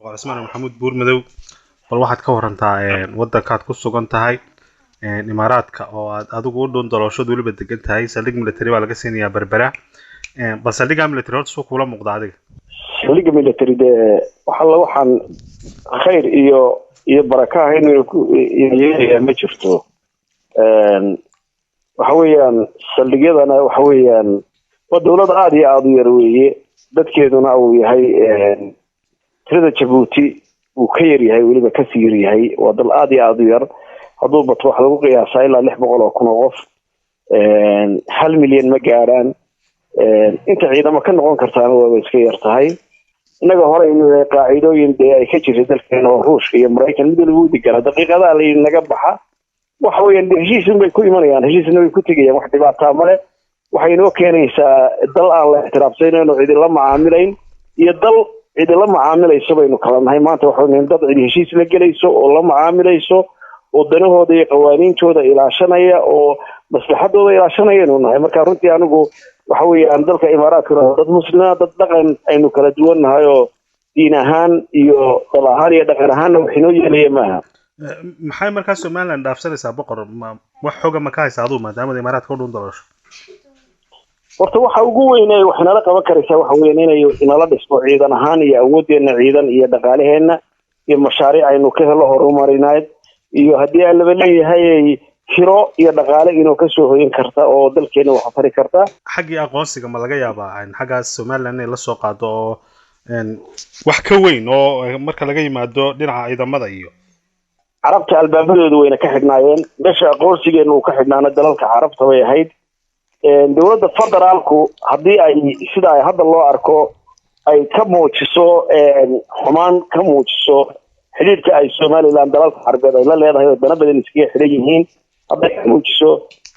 Boqor Cismaan Maxamuud Buurmadow, bal waxaad ka warantaa wadankaad ku sugan tahay, Imaaraadka, oo aad adigu u dhun dalooshood weliba degan tahay. Saldhig military baa laga siinayaa Berbera. Bal saldhiggaa military horta suu kuula muuqda adiga? Saldhigga military dee waxalla waxaan khayr iyo baraka ahayn yeelayaa ma jirto. Waxa weeyaan saldhigyadana waxa weeyaan waa dawlad aada iyo aada u yar weeye, dadkeeduna uu yahay tirada Jabuuti uu ka yar yahay, weliba kasii yar yahay. Waa dal aada iyo aada u yar. Hadduu bato waxa lagu qiyaasaa ilaa 600,000 oo qof, 1 milyan ma gaadhaan. Inta ciidamo ka noqon kartaana waaba iska yar tahay. Innaga hore qaacidooyin dee ay ka jirtay dalkeena oo Ruushka iyo Maraykan mid waliba u deganaa, daqiiqadaha laynaga baxa. Waxa weeyaan heshiisun bay ku imanayaan, heshiisna way ku tegayaan, wax dhibaataa male. Waxay inoo keenaysaa dal aan la ixtiraafsanayn oo cidila macaamilayn iyo dal cidila macaamilayso baynu kala nahay maanta. Waxaynu dad cidi heshiis la gelayso oo la macaamilayso oo danahooda iyo qawaaniintooda ilaashanaya oo maslaxadooda ilaashanayaynu nahay. Marka runtii anigu waxa weeyaan dalka Imaaraadkuna dad muslima, dad dhaqan aynu kala duwan nahay oo diin ahaan iyo dal ahaan iyo dhaqan ahaanna wax inoo yeelaya maaha. Maxay markaa Somaliland dhaafsanaysaa, boqor? Ma wax xoga ma ka haysa aduu, maadaamad Imaaraadka u dhun daloosho? Horta waxa ugu weyn ee wax inala qaban karaysaa waxa weeyaan inay inala dhismo ciidan ahaan iyo awoodeenna ciidan iyo dhaqaalaheenna iyo mashaariic aynu ka helo horumarineed, iyo haddii aan laba leeyahay kiro iyo dhaqaale inuu kasoo hoyin karta oo dalkeena wax tari karta. Xaggii aqoonsiga ma laga yaabaa xaggaas Somaliland inay la soo qaado oo wax ka weyn oo marka laga yimaado dhinaca ciidamada iyo Carabta albaabadoodu wayna ka xidhnaayeen. Meesha aqoonsigeena uu ka xidhnaana dalalka Carabta bay ahayd. Dowladda federaalku haddii ay sida ay hadda loo arko ay ka muujiso xumaan, ka muujiso xidhiidhka ay Somaliland dalalka Carbeed ay la leedahay oo dana badan iskaga xidhan yihiin, hadday ka muujiso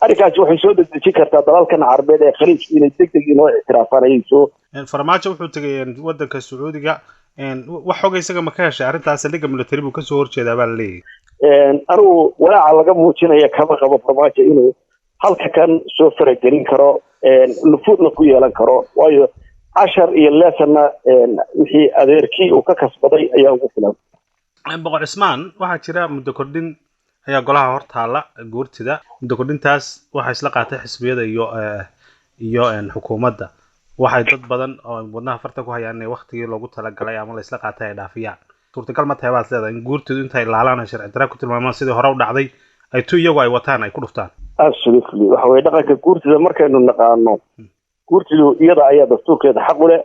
arrinkaasi, waxay soo dedejin kartaa dalalkan Carbeed ee Khaliijku inay deg deg inoo ictiraafaan ayay soo Farmaajo wuxuu tegay wadanka Sacuudiga. Wax xoga isaga ma ka heshay arrintaas? Saldhigga military buu kasoo horjeedaa baa laleeyahay. Anigu walaaca laga muujinaya kama qabo Farmaajo inuu halka kan soo faragelin karo, nufuudna ku yeelan karo, waayo cashar iyo leesonna wixii adeerkii uu ka kasbaday ayaa ugu filan. Boqor Cismaan, waxaa jira muddo kordhin ayaa golaha hor taalla guurtida. Muddo kordhintaas waxaa isla qaatay xisbiyada iyo xukuumadda. Waxay dad badan oo wadnaha farta ku hayaan inay waktigii loogu talagalay ama la isla qaatay ay dhaafiyaan. Suurtagal ma tahay baad leedahay in guurtidu intay laalaan ay sharci darra ku tilmaamaan sidii hore u dhacday, ay tu iyagu ay wataan ay ku dhuftaan? Absolutely. Waxa weye dhaqanka guurtida markaynu naqaano, guurtidu iyada ayaa dastuurkeeda xaq u leh.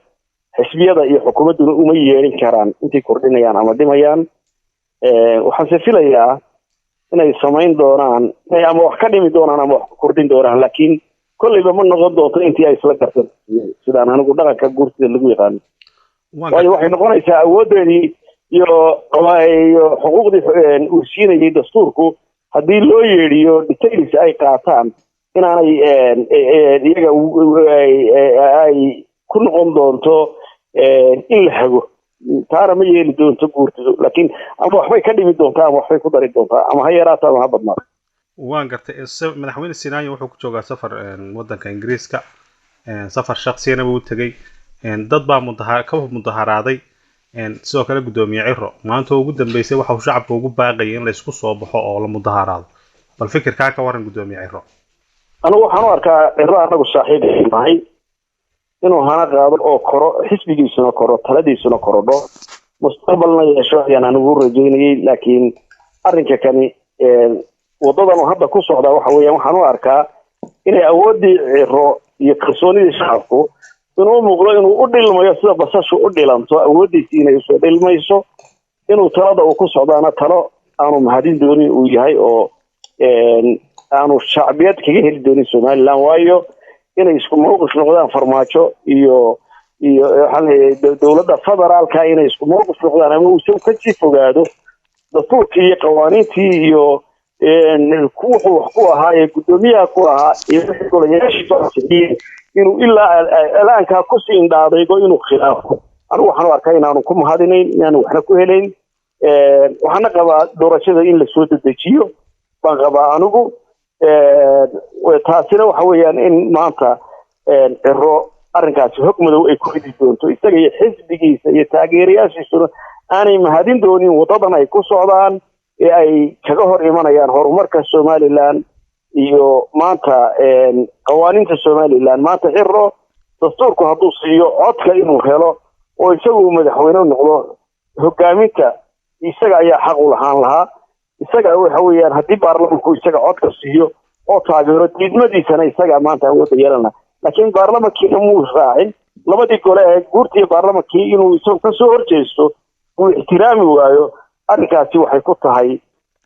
Xisbiyada iyo xukuumadduna uma yeelin karaan intay kordhinayaan ama dhimayaan. Waxaanse filayaa inay samayn doonaan, inay ama wax ka dhimi doonaan ama wax ku kordhin doonaan, laakiin kolleyba ma noqon doonto intii ay isla garteen, sidaan anigu dhaqanka guurtida lagu yaqaano. Waayo waxay noqonaysaa awooddeedii iyo xuquuqdii uu siinayay dastuurku haddii loo yeedhiyo details ay qaataan inaanay iyaga ay ku noqon doonto in la hago. Taana ma yeeli doonto guurtidu, laakiin ama waxbay ka dhimi doontaa ama waxbay ku dari doontaa, ama ha yaraato ama ha badnaato. Waan gartay. Madaxweyne Sinaayo wuxuu ku joogaa safar wadanka Ingiriiska, safar shaksiyana buu tegey. Dad baa mudaha ka mudaharaaday. Sidoo kale guddoomiye Ciro maanta ugu dambeysay waxa uu shacabka ugu baaqayay in la isku soo baxo oo la mudaharaado. Bal fikirkaa ka waran guddoomiye Ciro? Anigu waxaan u arkaa Ciro anagu saaxiib nahay inuu hana qaado oo koro, xisbigiisuna koro, taladiisuna korodho, mustaqbalna yeesho ayaan anigu u rajaynayay. Laakiin arrinka kani waddadan uu hadda ku socdaa waxa weeyaan waxaan u arkaa inay awooddii Ciro iyo kalsoonidii shacabku inuu muuqdo inuu u dhilmayo sida basashu u dhilanto, awooddiisii inay usoo dhilmayso, inuu talada uu ku socdaana talo aanu mahadin doonin uu yahay oo aanu shacbiyad kaga heli doonin Somaliland. Waayo inay isku mawqif noqdaan Farmaajo iyo waxaan leeyahay dowladda federaalka, inay isku mawqif noqdaan ama uu isagu kasii fogaado dastuurkii iyo qawaaniintii iyo wuxuu wax ku ahaa ee guddoomiyaha ku ahaa iyo wixii golayaashiisu ansixiyeen, inuu ilaa alaankaa kusii indhaadaygo inuu khilaafo, anigu waxaan u arkaa inaanu ku mahadinayn, inaanu waxna ku helayn. Waxaana qabaa doorashada in lasoo dedejiyo baan qabaa anigu. Taasina waxa weeyaan in maanta Ciro arrinkaasi hog madow ay ku ridi doonto isaga iyo xisbigiisa iyo taageerayaashiisuna Aanay mahadin doonin waddadan ay ku socdaan ee ay kaga hor imanayaan horumarka Somaliland iyo maanta qawaaniinta Somaliland. Maanta Ciro dastuurku hadduu siiyo codka inuu helo oo isagu madaxweyne noqdo, hogaaminta isaga ayaa xaq u lahaan lahaa. Isaga waxa weeyaan haddii baarlamanku isaga codka siiyo oo taageero, diidmadiisana isaga maanta awoodda yeelana. Laakiin baarlamankiina muu raacin, labadii gole ee guurtiiyo baarlamankii inuu isagu kasoo horjeesto uu ixtiraami waayo, arrinkaasi waxay ku tahay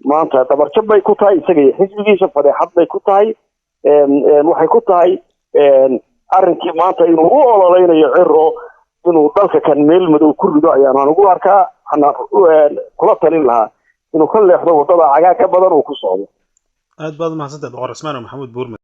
maanta dabarjab bay ku tahay isaga iyo xisbigiisa, fadeexad bay ku tahay. Waxay ku tahay arrinkii maanta inuu u ololeynayo Ciro inuu dalka kan meel madow ku rido ayaan ugu arkaa. Waxaana kula talin lahaa inuu ka leexdo waddada cagaagga badan uu ku socdo. Aad baad umahadsantahay Boqor Cismaan oo Maxamuud Buurme.